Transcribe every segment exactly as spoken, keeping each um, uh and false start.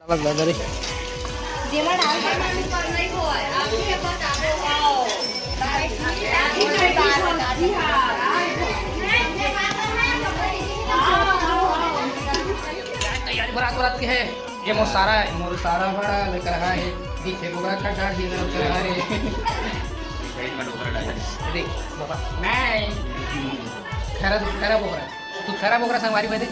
अलग लग रही। तैयारी बरात बरात के है। ये मोर सारा है, मोर सारा बड़ा लेकर रहा है। दिखे बोकरा का डाढ़ ये कर रहा है। देख, बोकरा। नहीं। खैरा, खैरा बोकरा। तू खैरा बोकरा संगवारी बदे।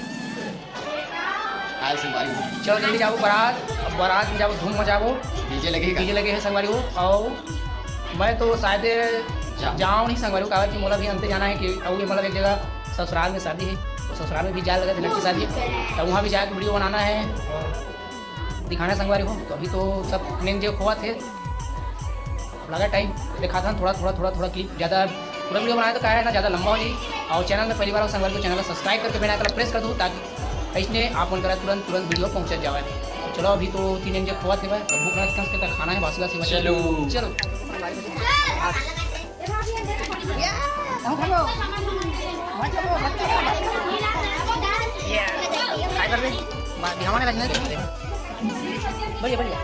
आए संगवारी। चलो जल्दी जाओ बरात, अब बरात में जाओ, धूम मचाओ। डीजे लगे का? डीजे लगे है संगवारी हो। और मैं तो शायद जा। जाऊँ नहीं संगवारी हो, काबर कि मोला भी अंते जाना है कि अउ ये मतलब एक जगह ससुराल में शादी है, तो ससुराल में भी जाए लगा जनक की शादी है, तो वहाँ भी जाके वीडियो बनाना है और दिखाना है संगवारी हो। तो अभी तो सब नेंग जे खोवत है, लगा टाइम दिखाथन थोड़ा थोड़ा थोड़ा थोड़ा क्लिप, ज़्यादा पूरा वीडियो बनाए तो क्या है ना, ज़्यादा लंबा हो जाए। और चैनल में पहली बार हो संगवारी हो, चैनल को सब्सक्राइब करके बेल आइकन प्रेस कर दो, ताकि ऐसने आप मन करा तुरंत तुरंत वीडियो पहुँच जावे। तो चलो अभी तो तीन इंजन खोवा थे भाई, तो भूख लग के खाना है बासी बासी। चलो। चलो। बढ़िया बढ़िया।